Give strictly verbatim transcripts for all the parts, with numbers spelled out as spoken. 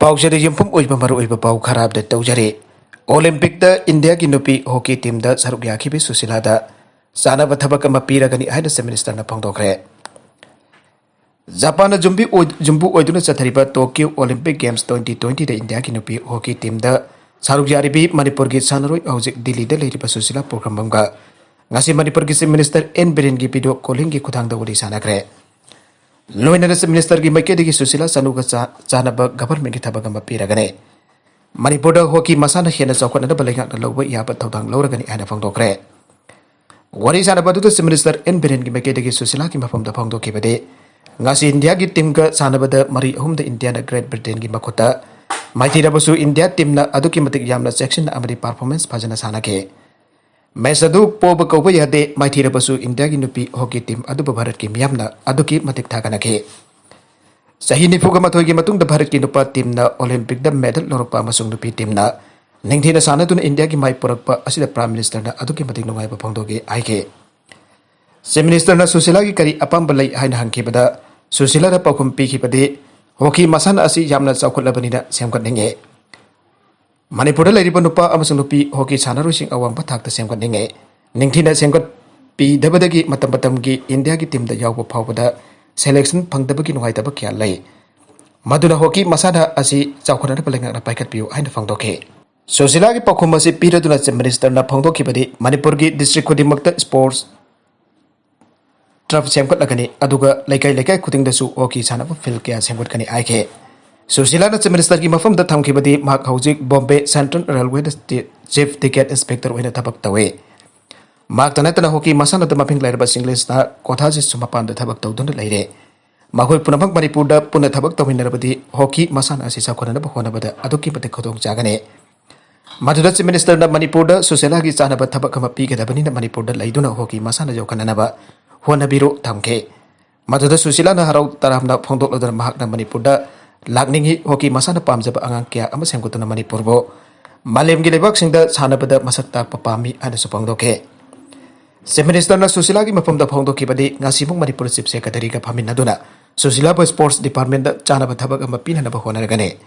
ꯄꯥꯎꯆꯦꯗ ꯌꯨꯝꯐꯝ ꯑꯣꯏꯕ ꯃꯔꯨꯑꯣꯏꯕ ꯄꯥꯎ ꯈꯔ ꯑꯞꯗꯦꯠ ꯇꯧꯖꯔꯤ꯫ ꯑꯣꯂꯤꯝꯄꯤꯛꯇ ꯏꯟꯗꯤꯌꯥꯒꯤ ꯅꯨꯄꯤ ꯍꯣꯀꯤ ꯇꯤꯝꯗ ꯁꯔꯨꯛ ꯌꯥꯈꯤꯕꯤ ꯁꯨꯁꯤꯂꯥꯗ ꯆꯥꯅꯕ ꯊꯕꯛ ꯑꯃ ꯄꯤꯔꯒꯅꯤ ꯍꯥꯏꯅ ꯆꯤꯐ ꯃꯤꯅꯤꯁꯇꯔꯅ ꯐꯣꯡꯗꯣꯛꯈ꯭ꯔꯦ꯫ ꯖꯄꯥꯟꯅ ꯌꯨꯝꯕꯤ ꯑꯣꯏ-, ꯌꯨꯝꯕꯨ ꯑꯣꯏꯗꯨꯅ ꯆꯠꯊꯔꯤꯕ Tokyo Olympic games twenty twenty ꯗ ꯏꯟꯗꯤꯌꯥꯒꯤ ꯅꯨꯄꯤ ꯍꯣꯀꯤ ꯇꯤꯝꯗ ꯁꯔꯨꯛ ꯌꯥꯔꯤꯕꯤ ꯃꯅꯤꯄꯨꯔꯒꯤ ꯁꯥꯟꯅꯔꯣꯏ ꯍꯧꯖꯤꯛ ꯗꯤꯜꯂꯤꯗ ꯂꯩꯔꯤꯕ ꯁꯨꯁꯤꯂꯥ ꯄꯣꯀ꯭ꯔꯝꯕꯝꯒ ꯉꯁꯤ ꯃꯅꯤꯄꯨꯔꯒꯤ ꯆꯤꯐ ꯃꯤꯅꯤꯁꯇꯔ ꯑꯦꯟ ꯕꯤꯔꯦꯟꯒꯤ ꯚꯤꯗꯤꯑꯣ ꯀꯣꯂꯤꯡꯒꯤ ꯈꯨꯊꯥꯡꯗ ꯋꯥꯔꯤ ꯁꯥꯟꯅꯈ꯭ꯔꯦ꯫ ꯂꯣꯏꯅꯅ ꯆꯤꯐ ꯃꯤꯅꯤꯁꯇꯔꯒꯤ ꯃꯥꯏꯀꯩꯗꯒꯤ ꯁꯨꯁꯤꯂꯥ ꯆꯅꯨꯒ ꯆꯥ-, ꯆꯥꯅꯕ ꯒꯚꯔꯟꯃꯦꯟꯠꯀꯤ ꯊꯕꯛ ꯑꯃ ꯄꯤꯔꯒꯅꯤ꯫ ꯃꯅꯤꯄꯨꯔꯗ ꯍꯣꯀꯤ ꯃꯁꯥꯟꯅ ꯍꯦꯟꯅ ꯆꯥꯎꯈꯠꯅꯅꯕ ꯂꯩꯉꯥꯛꯅ ꯂꯧꯕ ꯌꯥꯕ ꯊꯧꯗꯥꯡ ꯂꯧꯔꯒꯅꯤ ꯍꯥꯏꯅ ꯐꯣꯡꯗꯣꯛꯈ꯭ꯔꯦ꯫ ꯋꯥꯔꯤ ꯁꯥꯟꯅꯕ ꯑꯗꯨꯗ ꯆꯤꯐ ꯃꯤꯅꯤꯁꯇꯔ ꯑꯦꯟ ꯕꯤꯔꯦꯟꯒꯤ ꯃꯥꯏꯀꯩꯗꯒꯤ ꯁꯨꯁꯤꯂꯥꯒꯤ ꯃꯐꯝꯗ ꯐꯣꯡꯗꯣꯛꯈꯤꯕꯗꯤ, ꯉꯁꯤ ꯏꯟꯗꯤꯌꯥꯒꯤ ꯇꯤꯝꯒ ꯁꯥꯟꯅꯕꯗ ꯃꯔꯤ ꯑꯍꯨꯝꯗ ꯏꯟꯗꯤꯌꯥꯅ ꯒ꯭ꯔꯦꯠ ꯕ꯭ꯔꯤꯇꯦꯟꯒꯤ ꯃꯈꯨꯠꯇ ꯃꯥꯏꯊꯤꯔꯕꯁꯨ ꯏꯟꯗꯤꯌꯥ ꯇꯤꯝꯅ ꯑꯗꯨꯛꯀꯤ ꯃꯇꯤꯛ ꯌꯥꯝꯅ ꯆꯦꯛꯁꯤꯟꯅ ꯑꯃꯗꯤ ꯄꯔꯐꯣꯔꯃꯦꯟꯁ ꯐꯖꯅ ꯁꯥꯟꯅꯈꯤ꯫ ꯃꯦꯆ ꯑꯗꯨ ꯄꯣꯕ ꯀꯧꯕ ꯌꯥꯗꯦ, ꯃꯥꯏꯊꯤꯔꯕꯁꯨ ꯏꯟꯗꯤꯌꯥꯒꯤ ꯅꯨꯄꯤ ꯍꯣꯀꯤ ꯇꯤꯝ ꯑꯗꯨꯕꯨ ꯚꯥꯔꯠꯀꯤ ꯃꯤꯌꯥꯝꯅ ꯑꯗꯨꯛꯀꯤ ꯃꯇꯤꯛ ꯊꯥꯒꯠꯅꯈꯤ꯫ ꯆꯍꯤ ꯅꯤꯐꯨꯒ ꯃꯥꯊꯣꯏꯒꯤ ꯃꯇꯨꯡꯗ ꯚꯥꯔꯠꯀꯤ ꯅꯨꯄꯥ ꯇꯤꯝꯅ ꯑꯣꯂꯤꯝꯄꯤꯛꯇ ꯃꯦꯗꯜ ꯂꯧꯔꯛꯄ ꯑꯃꯁꯨꯡ ꯅꯨꯄꯤ ꯇꯤꯝꯅ ꯅꯤꯡꯊꯤꯅ ꯁꯥꯟꯅꯗꯨꯅ ꯏꯟꯗꯤꯌꯥꯒꯤ ꯃꯥꯏ ꯄꯨꯔꯛꯄ ꯑꯁꯤꯗ ꯄ꯭ꯔꯥꯏꯝ ꯃꯤꯅꯤꯁꯇꯔꯅ ꯑꯗꯨꯛꯀꯤ ꯃꯇꯤꯛ ꯅꯨꯡꯉꯥꯏꯕ ꯐꯣꯡꯗꯣꯛꯈꯤ ꯍꯥꯏꯈꯤ꯫ ꯆꯤꯐ ꯃꯤꯅꯤꯁꯇꯔꯅ ꯁꯨꯁꯤꯂꯥꯒꯤ ꯀꯔꯤ ꯑꯄꯥꯝꯕ ꯂꯩ ꯍꯥꯏꯅ ꯍꯪꯈꯤꯕꯗ, ꯁꯨꯁꯤꯂꯥꯅ ꯄꯥꯎꯈꯨꯝ ꯄꯤꯈꯤꯕꯗꯤ, ꯍꯣꯀꯤ ꯃꯁꯥꯟꯅ ꯑꯁꯤ ꯌꯥꯝꯅ ꯆꯥꯎꯈꯠꯂꯕꯅꯤꯅ ꯁꯦꯝꯒꯠꯅꯤꯡꯉꯤ꯫ ꯃꯅꯤꯄꯨꯔꯗ ꯂꯩꯔꯤꯕ ꯅꯨꯄꯥ ꯑꯃꯁꯨꯡ ꯅꯨꯄꯤ ꯍꯣꯀꯤ ꯁꯥꯟꯅꯔꯣꯏꯁꯤꯡ ꯑꯋꯥꯡꯕ ꯊꯥꯛꯇ ꯁꯦꯝꯒꯠꯅꯤꯡꯉꯤ꯫ ꯅꯤꯡꯊꯤꯅ ꯁꯦꯝꯒꯠꯄꯤꯗꯕꯗꯒꯤ ꯃꯇꯝ ꯃꯇꯝꯒꯤ ꯏꯟꯗꯤꯌꯥꯒꯤ ꯇꯤꯝꯗ ꯌꯥꯎꯕ ꯐꯥꯎꯕꯗ ꯁꯦꯂꯦꯛꯁꯟ ꯐꯪꯗꯕꯒꯤ ꯅꯨꯡꯉꯥꯏꯇꯕ ꯀꯌꯥ ꯂꯩ꯫ ꯃꯗꯨꯅ ꯍꯣꯀꯤ ꯃꯁꯥꯟꯅ ꯑꯁꯤ ꯆꯥꯎꯈꯠꯅꯅꯕ ꯂꯩꯉꯥꯛꯅ ꯄꯥꯏꯈꯠꯄꯤꯌꯨ ꯍꯥꯏꯅ ꯐꯣꯡꯗꯣꯛꯈꯤ꯫ ꯁꯨꯁꯤꯂꯥꯒꯤ ꯄꯥꯎꯈꯨꯝ ꯑꯁꯤ ꯄꯤꯔꯗꯨꯅ ꯆꯤꯐ ꯃꯤꯅꯤꯁꯇꯔꯅ ꯐꯣꯡꯗꯣꯛꯈꯤꯕꯗꯤ, ꯃꯅꯤꯄꯨꯔꯒꯤ ꯗꯤꯁꯇ꯭ꯔꯤꯛ ꯈꯨꯗꯤꯡꯃꯛꯇ ꯁ꯭ꯄꯣꯔꯠꯁ ꯇꯔꯐ ꯁꯦꯝꯒꯠꯂꯒꯅꯤ, ꯑꯗꯨꯒ ꯂꯩꯀꯥꯏ ꯂꯩꯀꯥꯏ ꯈꯨꯗꯤꯡꯗꯁꯨ ꯍꯣꯀꯤ ꯁꯥꯟꯅꯕ ꯐꯤꯜꯗ ꯀꯌꯥ ꯁꯦꯝꯒꯠꯀꯅꯤ ꯍꯥꯏꯈꯤ꯫ ꯁꯨꯁꯤꯂꯥꯅ ꯆꯤꯐ ꯃꯤꯅꯤꯁꯇꯔꯒꯤ ꯃꯐꯝꯗ ꯊꯝꯈꯤꯕꯗꯤ ꯃꯍꯥꯛ ꯍꯧꯖꯤꯛ ꯕꯣꯝꯕꯦ ꯁꯦꯟꯇ꯭ꯔꯦꯜ ꯔꯦꯜꯋꯦꯗ ꯆꯤ-, ꯆꯤꯐ ꯇꯤꯀꯦꯠ ꯏꯟꯁꯄꯦꯛꯇꯔ ꯑꯣꯏꯅ ꯊꯕꯛ ꯇꯧꯏ꯫ ꯃꯍꯥꯛꯇ ꯅꯠꯇꯅ ꯍꯣꯀꯤ ꯃꯁꯥꯟꯅꯗ ꯃꯃꯤꯡ ꯂꯩꯔꯕ ꯁꯤꯡꯂꯤꯁꯅ ꯀꯣꯊꯥꯖꯤꯠꯁꯨ ꯃꯄꯥꯟꯗ ꯊꯕꯛ ꯇꯧꯗꯨꯅ ꯂꯩꯔꯦ꯫ ꯃꯈꯣꯏ ꯄꯨꯝꯅꯃꯛ ꯃꯅꯤꯄꯨꯔꯗ ꯄꯨꯟꯅ ꯊꯕꯛ ꯇꯧꯃꯤꯟꯅꯔꯕꯗꯤ ꯍꯣꯀꯤ ꯃꯁꯥꯟꯅ ꯑꯁꯤ ꯆꯥꯎꯈꯠꯅꯅꯕ ꯍꯣꯠꯅꯕꯗ ꯑꯗꯨꯛꯀꯤ ꯃꯇꯤꯛ ꯈꯨꯗꯣꯡ ꯆꯥꯒꯅꯤ꯫ ꯃꯗꯨꯗ ꯆꯤꯐ ꯃꯤꯅꯤꯁꯇꯔꯅ ꯃꯅꯤꯄꯨꯔꯗ ꯁꯨꯁꯦꯂꯥꯒꯤ ꯆꯥꯅꯕ ꯊꯕꯛ ꯑꯃ ꯄꯤꯒꯗꯕꯅꯤꯅ ꯃꯅꯤꯄꯨꯔꯗ ꯂꯩꯗꯨꯅ ꯍꯣꯀꯤ ꯃꯁꯥꯟꯅ ꯌꯣꯛꯈꯠꯅꯅꯕ ꯍꯣꯠꯅꯕꯤꯔꯣ ꯊꯝꯈꯤ꯫ ꯃꯗꯨꯗ ꯁꯨꯁꯤꯂꯥꯅ ꯍꯔꯥꯎ ꯇꯔꯥꯝꯅ ꯐꯣꯡꯗꯣꯛꯂꯗꯨꯅ ꯃꯍꯥꯛꯅ ꯃꯅꯤꯄꯨꯔꯗ ꯂꯥꯛꯅꯤꯡꯏ, ꯍꯣꯀꯤ ꯃꯁꯥꯟꯅ ꯄꯥꯝꯖꯕ ꯑꯉꯥꯡ ꯀꯌꯥ ꯑꯃ ꯁꯦꯝꯒꯠꯇꯨꯅ ꯃꯅꯤꯄꯨꯔꯕꯨ ꯃꯥꯂꯦꯝꯒꯤ ꯂꯩꯕꯥꯛꯁꯤꯡꯗ ꯁꯥꯟꯅꯕꯗ ꯃꯁꯛ ꯇꯥꯛꯄ ꯄꯥꯝꯃꯤ ꯍꯥꯏꯅꯁꯨ ꯐꯣꯡꯗꯣꯛꯈꯤ꯫ ꯆꯤꯐ ꯃꯤꯅꯤꯁꯇꯔꯅ ꯁꯨꯁꯤꯂꯥꯒꯤ ꯃꯐꯝꯗ ꯐꯣꯡꯗꯣꯛꯈꯤꯕꯗꯤ, ꯉꯁꯤꯃꯨꯛ ꯃꯅꯤꯄꯨꯔ ꯆꯤꯐ ꯁꯦꯀ꯭ꯔꯦꯇꯔꯤꯒ ꯐꯝꯃꯤꯟꯅꯗꯨꯅ ꯁꯨꯁꯤꯂꯥꯕꯨ ꯁ꯭ꯄꯣꯔꯠꯁ ꯗꯤꯄꯥꯔꯠꯃꯦꯟꯗ ꯆꯥꯅꯕ ꯊꯕꯛ ꯑꯃ ꯄꯤꯅꯅꯕ ꯍꯣꯠꯅꯔꯒꯅꯤ꯫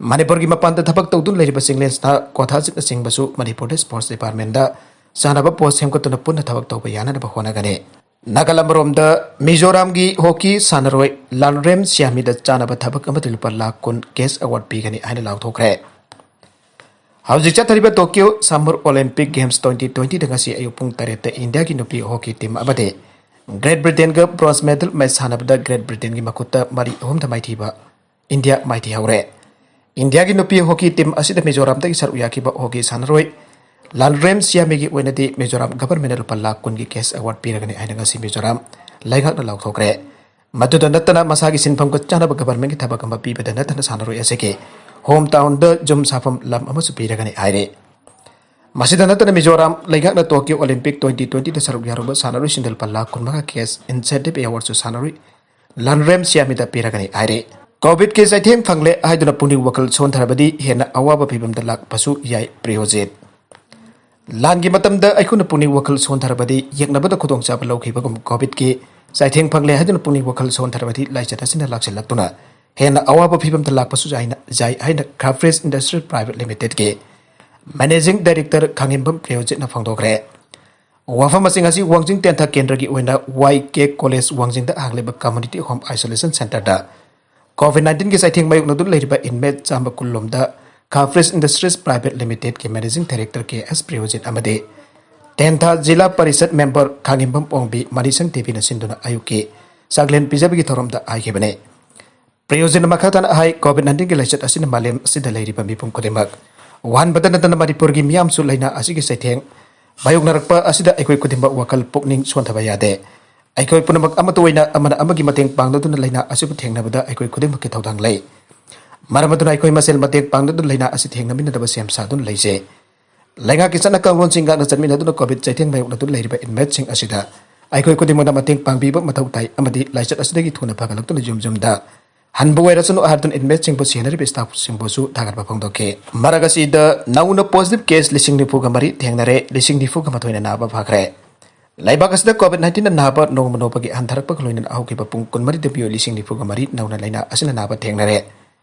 ꯃꯅꯤꯄꯨꯔꯒꯤ ꯃꯄꯥꯟꯗ ꯊꯕꯛ ꯇꯧꯗꯨꯅ ꯂꯩꯔꯤꯕꯁꯤꯡ ꯂꯦꯟꯁꯅ ꯀ꯭ꯋꯥꯊꯥꯖꯤꯠꯅꯆꯤꯡꯕꯁꯨ ꯃꯅꯤꯄꯨꯔꯗ ꯁ꯭ꯄꯣꯔꯠꯁ ꯗꯤꯄꯥꯔꯠꯃꯦꯟꯗ ꯆꯥꯟꯅꯕ ꯄꯣꯁ ꯁꯦꯝꯒꯠꯇꯨꯅ ꯄꯨꯟꯅ ꯊꯕꯛ ꯇꯧꯕ ꯌꯥꯅꯅꯕ ꯍꯣꯠꯅꯒꯅꯤ꯫ ꯅꯥꯒꯥꯂꯦꯟ ꯑꯃꯔꯣꯝꯗ ꯃꯤꯖꯣꯔꯥꯝꯒꯤ ꯍꯣꯀꯤ ꯁꯥꯟꯅꯔꯣꯏ ꯂꯥꯜꯔꯦꯝ ꯁꯤꯌꯥꯃꯤꯗ ꯆꯥꯟꯅꯕ ꯊꯕꯛ ꯑꯃꯗꯤ ꯂꯨꯄꯥ ꯂꯥꯈ ꯀꯨꯟ ꯀꯦꯁ ꯑꯦꯋꯥꯔꯗ ꯄꯤꯒꯅꯤ ꯍꯥꯏꯅ ꯂꯥꯎꯊꯣꯛꯈ꯭ꯔꯦ꯫ ꯍꯧꯖꯤꯛ ꯆꯠꯊꯔꯤꯕ Tokyo summer Olympic games twenty ꯇ꯭ꯋꯦꯟꯇꯤꯗ ꯉꯁꯤ ꯑꯌꯨꯛ ꯄꯨꯡ ꯇꯔꯦꯠꯇ ꯏꯟꯗꯤꯌꯥꯒꯤ ꯅꯨꯄꯤ ꯍꯣꯀꯤ ꯇꯤꯝ ꯑꯃꯗꯤ ꯒ꯭ꯔꯦꯠ ꯕ꯭ꯔꯤꯇꯦꯟꯒ ꯕ꯭ꯔꯣꯟꯖ ꯃꯦꯗꯜ ꯃꯦꯆ ꯁꯥꯟꯅꯕꯗ ꯒ꯭ꯔꯦꯠ ꯕ꯭ꯔꯤꯇꯦꯟꯒꯤ ꯃꯈꯨꯠꯇ ꯃꯔꯤ ꯑꯍꯨꯝꯗ ꯃꯥꯏꯊꯤꯕ ꯏꯟꯗꯤꯌꯥ ꯃꯥꯏꯊꯤꯍꯧꯔꯦ꯫ ꯏꯟꯗꯤꯌꯥꯒꯤ ꯅꯨꯄꯤ ꯍꯣꯀꯤ ꯇꯤꯝ ꯑꯁꯤꯗ ꯃꯤꯖꯣꯔꯥꯝꯗꯒꯤ ꯁꯔꯨꯛ ꯌꯥꯈꯤꯕ ꯍꯣꯀꯤ ꯁꯥꯟꯅꯔꯣꯏ ꯂꯥꯜꯔꯦꯝ ꯁꯤꯌꯥꯃꯤꯒꯤ ꯑꯣꯏꯅꯗꯤ ꯃꯤꯖꯣꯔꯥꯝ ꯒꯚꯔꯟꯃꯦꯟꯠꯅ ꯂꯨꯄꯥ ꯂꯥꯈ ꯀꯨꯟꯒꯤ ꯀꯦꯁ ꯑꯦꯋꯥꯔꯗ ꯄꯤꯔꯒꯅꯤ ꯍꯥꯏꯅ ꯉꯁꯤ ꯃꯤꯖꯣꯔꯥꯝ ꯂꯩꯉꯥꯛꯅ ꯂꯥꯎꯊꯣꯛꯈ꯭ꯔꯦ꯫ ꯃꯗꯨꯗ ꯅꯠꯇꯅ ꯃꯁꯥꯒꯤ ꯁꯤꯟꯐꯝꯒ ꯆꯥꯟꯅꯕ ꯒꯚꯔꯟꯃꯦꯟꯠꯀꯤ ꯊꯕꯛ ꯑꯃ ꯄꯤꯕꯗ ꯅꯠꯇꯅ ꯁꯥꯟꯅꯔꯣꯏ ꯑꯁꯤꯒꯤ ꯍꯣꯝ ꯇꯥꯎꯟꯗ ꯌꯨꯝ ꯁꯥꯐꯝ ꯂꯝ ꯑꯃꯁꯨ ꯄꯤꯔꯒꯅꯤ ꯍꯥꯏꯔꯤ꯫ ꯃꯁꯤꯗ ꯅꯠꯇꯅ ꯃꯤꯖꯣꯔꯥꯝ ꯂꯩꯉꯥꯛꯅ ꯇꯣꯀꯤꯌꯣ ꯑꯣꯂꯤꯝꯄꯤꯛ ꯇ꯭ꯋꯦꯟꯇꯤ ꯇ꯭ꯋꯦꯟꯇꯤꯗ ꯁꯔꯨꯛ ꯌꯥꯔꯨꯕ ꯁꯥꯟꯅꯔꯣꯏꯁꯤꯡꯗ ꯂꯨꯄꯥ ꯂꯥꯈ ꯀꯨꯟꯃꯉꯥ ꯀꯦꯁ ꯏꯟꯁꯦꯟꯇꯤꯚ ꯑꯦꯋꯥꯔꯗꯁꯨ ꯁꯥꯟꯅꯔꯣꯏ ꯂꯥꯟꯔꯦꯝ ꯁꯤꯌꯥꯃꯤꯗ ꯄꯤꯔꯒꯅꯤ ꯍꯥꯏꯔꯤ꯫ ꯀꯣꯚꯤꯗꯀꯤ ꯆꯩꯊꯦꯡ ꯐꯪꯂꯦ ꯍꯥꯏꯗꯨꯅ ꯄꯨꯛꯅꯤꯡ ꯋꯥꯈꯜ ꯁꯣꯟꯊꯔꯕꯗꯤ ꯍꯦꯟꯅ ꯑꯋꯥꯕ ꯐꯤꯕꯝꯗ ꯂꯥꯛꯄꯁꯨ ꯌꯥꯏ꯫ ꯄ꯭ꯔꯤꯌꯣꯖꯤꯠ, ꯂꯥꯟꯒꯤ ꯃꯇꯝꯗ ꯑꯩꯈꯣꯏꯅ ꯄꯨꯛꯅꯤꯡ ꯋꯥꯈꯜ ꯁꯣꯟꯊꯔꯕꯗꯤ ꯌꯦꯛꯅꯕꯗ ꯈꯨꯗꯣꯡꯆꯥꯕ ꯂꯧꯈꯤꯕꯒꯨꯝ ꯀꯣꯚꯤꯗꯀꯤ ꯆꯩꯊꯦꯡ ꯐꯪꯂꯦ ꯍꯥꯏꯗꯨꯅ ꯄꯨꯛꯅꯤꯡ ꯋꯥꯈꯜ ꯁꯣꯟꯊꯔꯕꯗꯤ ꯂꯥꯏꯆꯠ ꯑꯁꯤꯅ ꯂꯥꯛꯁꯤꯜꯂꯛꯇꯨꯅ ꯍꯦꯟꯅ ꯑꯋꯥꯕ ꯐꯤꯕꯝꯗ ꯂꯥꯛꯄꯁꯨ ꯌꯥꯏꯅ, ꯌꯥꯏ ꯍꯥꯏꯅ ꯈꯥꯐ꯭ꯔꯦꯁ ꯏꯟꯗꯁꯇ꯭ꯔꯤꯌꯦꯜ ꯄ꯭ꯔꯥꯏꯚꯦꯠ ꯂꯤꯃꯤꯇꯦꯗꯀꯤ ꯃꯦꯅꯦꯖꯤꯡ ꯗꯥꯏꯔꯦꯛꯇꯔ ꯈꯥꯉꯦꯝꯕꯝ ꯄ꯭ꯔꯤꯌꯣꯖꯤꯠꯅ ꯐꯣꯡꯗꯣꯛꯈ꯭ꯔꯦ꯫ ꯋꯥꯐꯝ ꯑꯁꯤꯡ ꯑꯁꯤ ꯋꯥꯡꯖꯤꯡ ꯇꯦꯟꯊꯥ ꯀꯦꯟꯗ꯭ꯔꯒꯤ ꯑꯣꯏꯅ ꯋꯥꯏ ꯀꯦ ꯀꯣꯂꯦꯖ ꯋꯥꯡꯖꯤꯡꯗ ꯍꯥꯡꯂꯤꯕ ꯀꯝꯃ꯭ꯌꯨꯅꯤꯇꯤ ꯍꯣꯝ ꯑꯥꯏꯁꯣꯂꯦꯁꯟ ꯁꯦꯟꯇꯔꯗ ꯀꯣꯚꯤꯗ ꯅꯥꯏꯟꯇꯤꯟꯒꯤ ꯆꯩꯊꯦꯡ ꯃꯥꯌꯣꯛꯅꯗꯨꯅ ꯂꯩꯔꯤꯕ ꯏꯟꯃꯦꯠ ꯆꯥꯝꯃ ꯀꯨꯟ ꯂꯣꯝꯗ ꯈꯥꯐ꯭ꯔꯦꯁ ꯏꯟꯗꯁꯇ꯭ꯔꯤꯁ ꯄ꯭ꯔꯥꯏꯚꯦꯠ ꯂꯤꯃꯤꯇꯦꯗꯀꯤ ꯃꯦꯅꯦꯖꯤꯡ ꯗꯥꯏꯔꯦꯛꯇꯔ ꯀꯦ ꯑꯦꯁ ꯄ꯭ꯔꯤꯌꯣꯖꯤꯠ ꯑꯃꯗꯤ ꯇꯦꯟꯊꯥ ꯖꯤꯂꯥ ꯄꯔꯤꯁꯠ ꯃꯦꯝꯕꯔ ꯈꯥꯉꯦꯝꯕꯝ ꯑꯣꯡꯕꯤ ꯃꯅꯤꯁꯪ ꯗꯦꯕꯤꯅ ꯁꯤꯟꯗꯨꯅ ꯑꯌꯨꯛꯀꯤ ꯆꯥꯛꯂꯦꯟ ꯄꯤꯖꯕꯒꯤ ꯊꯧꯔꯝꯗ ꯍꯥꯏꯈꯤꯕꯅꯤ꯫ ꯄ꯭ꯔꯤꯌꯣꯖꯤꯠꯅ ꯃꯈꯥ ꯇꯥꯅ ꯍꯥꯏ, ꯀꯣꯚꯤꯗ ꯅꯥꯏꯟꯇꯤꯟꯒꯤ ꯂꯥꯏꯆꯠ ꯑꯁꯤꯅ ꯃꯥꯂꯦꯝ ꯑꯁꯤꯗ ꯂꯩꯔꯤꯕ ꯃꯤꯄꯨꯝ ꯈꯨꯗꯤꯡꯃꯛ ꯋꯥꯍꯟꯕꯇ ꯅꯠꯇꯅ ꯃꯅꯤꯄꯨꯔꯒꯤ ꯃꯤꯌꯥꯝꯁꯨ ꯂꯥꯏꯅꯥ ꯑꯁꯤꯒꯤ ꯆꯩꯊꯦꯡ ꯃꯥꯌꯣꯛꯅꯔꯛꯄ ꯑꯁꯤꯗ ꯑꯩꯈꯣꯏ ꯈꯨꯗꯤꯡꯃꯛ ꯋꯥꯈꯜ ꯄꯨꯛꯅꯤꯡ ꯁꯣꯟꯊꯕ ꯌꯥꯗꯦ꯫ ꯑꯩꯈꯣꯏ ꯄꯨꯝꯅꯃꯛ ꯑꯃꯠꯇ ꯑꯣꯏꯅ ꯑꯃꯅ ꯑꯃꯒꯤ ꯃꯇꯦꯡ ꯄꯥꯡꯅꯗꯨꯅ ꯂꯥꯏꯅꯥ ꯑꯁꯤꯕꯨ ꯊꯦꯡꯅꯕꯗ ꯑꯩꯈꯣꯏ ꯈꯨꯗꯤꯡꯃꯛꯀꯤ ꯊꯧꯗꯥꯡ ꯂꯩ꯫ ꯃꯔꯝ ꯑꯗꯨꯅ ꯑꯩꯈꯣꯏ ꯃꯁꯦꯜ ꯃꯇꯦꯡ ꯄꯥꯡꯅꯗꯨꯅ ꯂꯥꯏꯅꯥ ꯑꯁꯤ ꯊꯦꯡꯅꯃꯤꯟꯅꯅꯕ ꯁꯦꯝ ꯁꯥꯗꯨꯅ ꯂꯩꯖꯩ꯫ ꯂꯩꯉꯥꯛꯀꯤ ꯆꯠꯅ ꯀꯥꯡꯂꯣꯟꯁꯤꯡ ꯉꯥꯛꯅ ꯆꯠꯃꯤꯟꯅꯗꯨꯅ ꯀꯣꯚꯤꯗ ꯆꯩꯊꯦꯡ ꯃꯥꯌꯣꯛꯅꯗꯨꯅ ꯂꯩꯔꯤꯕ ꯏꯟꯃꯦꯠꯁꯤꯡ ꯑꯁꯤꯗ ꯑꯩꯈꯣꯏ ꯈꯨꯗꯤꯡꯃꯛꯅ ꯃꯇꯦꯡ ꯄꯥꯡꯕꯤꯕ ꯃꯊꯧ ꯇꯥꯏ ꯑꯃꯗꯤ ꯂꯥꯏꯆꯠ ꯑꯁꯤꯗꯒꯤ ꯊꯨꯅ ꯐꯒꯠꯂꯛꯇꯨꯅ ꯌꯨꯝ ꯌꯨꯝꯗ ꯍꯟꯕ ꯑꯣꯏꯔꯁꯅꯨ ꯍꯥꯏꯗꯨꯅ ꯏꯟꯃꯦꯠꯁꯤꯡꯕꯨ ꯁꯦꯟꯅꯔꯤꯕ ꯁ꯭ꯇꯥꯐꯁꯤꯡꯕꯨꯁꯨ ꯊꯥꯒꯠꯄ ꯐꯣꯡꯗꯣꯛꯈꯤ꯫ ꯃꯔꯛ ꯑꯁꯤꯗ ꯅꯧꯅ ꯄꯣꯖꯤꯇꯤꯚ ꯀꯦꯁ ꯂꯤꯁꯤꯡ ꯅꯤꯐꯨꯒ ꯃꯔꯤ ꯊꯦꯡꯅꯔꯦ꯫ ꯂꯤꯁꯤꯡ ꯅꯤꯐꯨꯒ ꯃꯥꯊꯣꯏꯅ ꯅꯥꯕ ꯐꯈ꯭ꯔꯦ꯫ ꯂꯩꯕꯥꯛ ꯑꯁꯤꯗ ꯀꯣꯚꯤꯗ ꯅꯥꯏꯟꯇꯤꯟꯅ ꯅꯥꯕ ꯅꯣꯡꯃ ꯅꯣꯡꯃꯒꯤ ꯍꯟꯊꯔꯛꯄꯒ ꯂꯣꯏꯅꯅ ꯍꯧꯈꯤꯕ ꯄꯨꯡ ꯀꯨꯟꯃꯔꯤꯗ ꯃꯤꯑꯣꯏ ꯂꯤꯁꯤꯡ ꯅꯤꯐꯨꯒ ꯃꯔꯤ ꯅꯧꯅ ꯂꯥꯏꯅꯥ ꯑꯁꯤꯅ ꯅꯥꯕ ꯊꯦꯡꯅꯔꯦ꯫